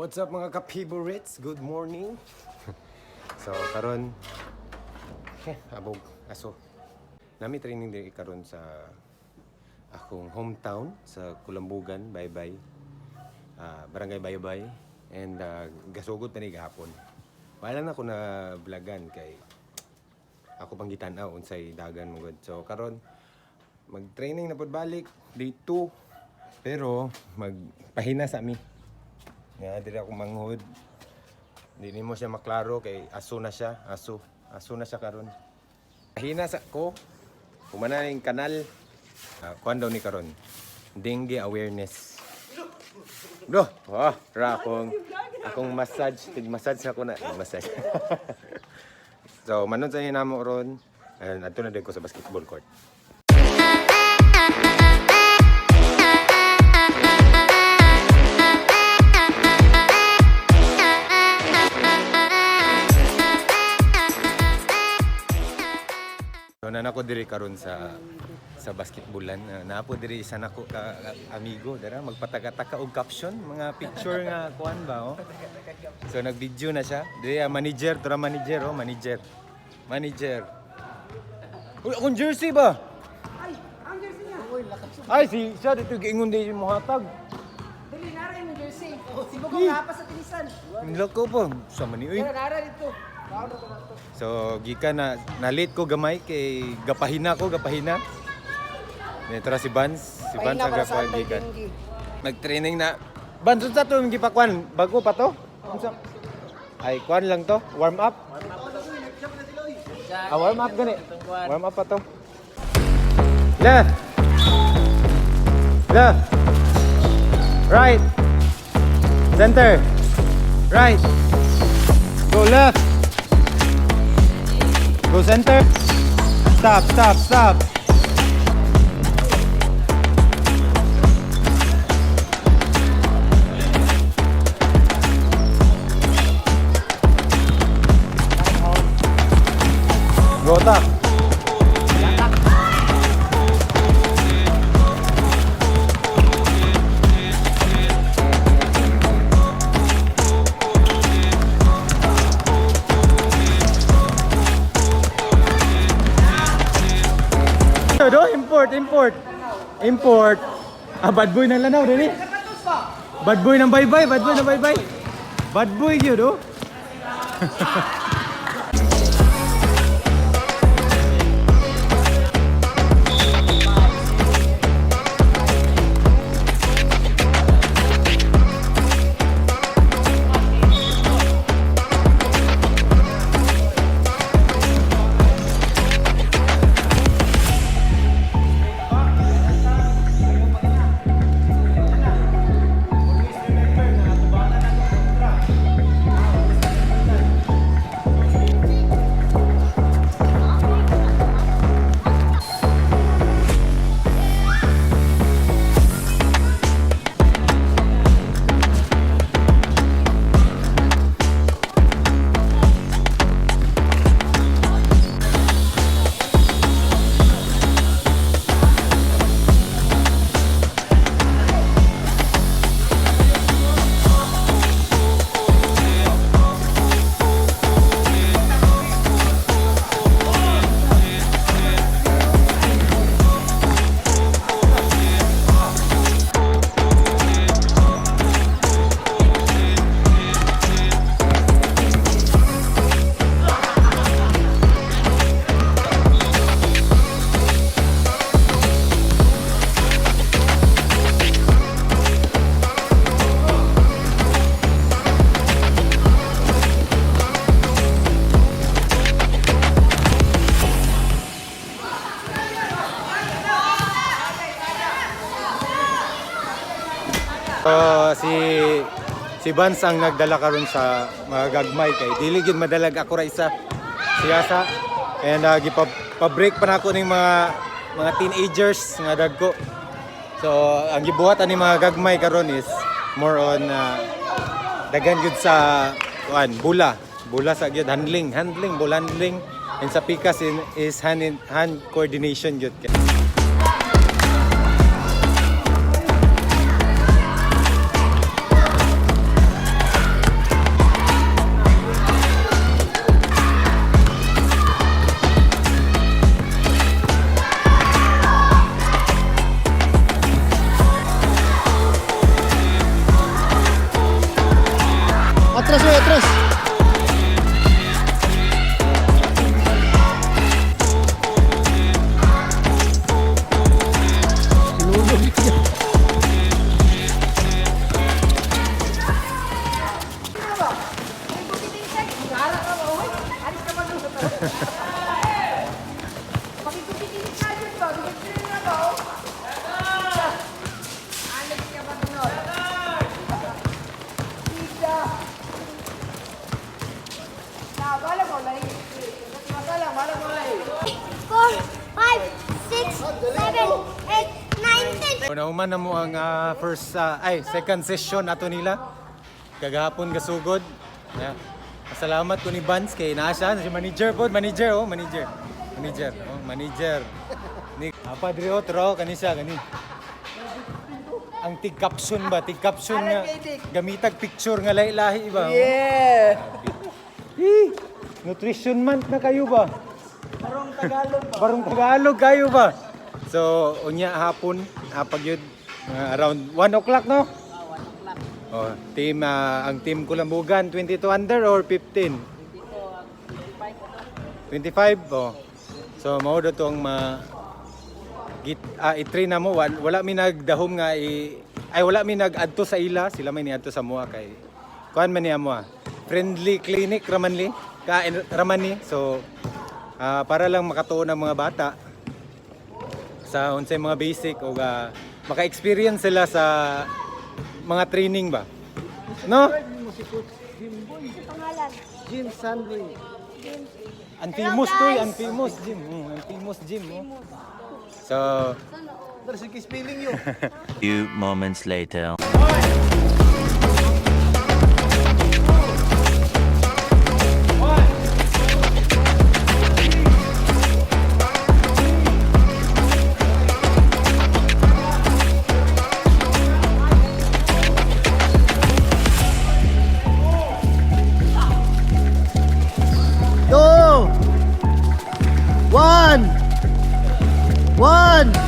What's up, mga ka-favorites? Good morning. So karon abog aso. Nami training diri karon sa akong hometown sa Kulambugan, Baybay. Barangay Baybay and gasugod na ni gahapon. Wala na ko na vlogan kay ako pang gitan-aw unsay dagan mo gud. So karon mag-training na pud balik day 2, pero magpahina sa mi. Nga diri ako manghod. Di nimo siya maklaro kay aso na siya, aso. Aso na siya karon. Pahina sa ko. Humana na yung kanal. Kuan daw ni karon. Dengue awareness. Bro, oh, ra akong massage, tig massage ako na, massage. So, manon sa namo ron. And adto na din ko sa basketball court. So, nana ko diri karon sa basketballan. Naa po diri isa nako ka amigo dara magpataga-taka og caption, mga picture nga kuan ba, oh. So nag-video na siya. Diri manager, tura manager, oh, manager. Manager. Uy, akong jersey ba? Ay, ang jersey niya. Ay, si siya dito giingon din mo hatag. Dili, nara yung jersey. Si Bugong napa sa tinisan. Loko po. Sa man ni uy. Pero nara dito. Baon na to na to. So gikan na na-late ko gamay kay gapahina ko, gapahina. Tara si Vance, si Vance Pahina ang para sa gapahigikan. anti-dengue. Nag-training na. Vance, unsa to yung gipakuan? Bago pa to? Unsa? Ay, kuan lang to. Warm up. Warm up gani. Warm up pa to. Left. Left. Right. Center. Right. Go left. Go center. Stop, stop, stop. Go top. Do, import, import. Import. Ah, bad boy ng Lanao, dili. Bad boy ng bye-bye, bad boy ng bye-bye. Bad boy yun, do. So, si si Vance ang nagdala karon sa mga gagmay kay dili gyud madalag ako ra isa. Siyasa and gipa pa-break pa nako ning mga teenagers nga dagko. So, ang gibuhat ani mga gagmay karon is more on daghan gyud sa kuan bula. Bula sa gyud handling, handling, ball handling, and sa pikas is hand in, hand coordination gyud. 6, 7, 8, 9, 10. So, nahuman na mo ang first, ay, second session ato nila. Kagahapon gasugod. Yeah. Salamat ko ni Vance kay naa siya si manager po, manager oh, manager. Manager, oh, manager. Ni apa diri oh, tro kani siya kani. Ang tig caption ba, tig caption nga gamitag picture nga lahi-lahi ba? Oh. Yeah! Eh, nutrition month na kayo ba? Barong Tagalog ba? Barong Tagalog kayo ba? So, unya hapon, apag yun, mga around 1 o'clock, no? Oh, team, ang team Kulambugan, 22 under or 15? 25, oh. So, mao to ang ma git i-train na mo wala, wala mi nagdahom nga i ay wala mi nag-adto sa ila, sila may niadto sa moa kay kuan man niya mo friendly clinic raman li ka raman ni. So para lang makatuon ang mga bata sa unsay mga basic o maka-experience sila sa mga training ba, no? Mo si Coach Jimboy. Pangalan. Jim Sandley. James. Ang famous to eh, ang famous gym. Ang famous gym, oh. So Pero sige, spelling yun. Few moments later. 2, 1, 1.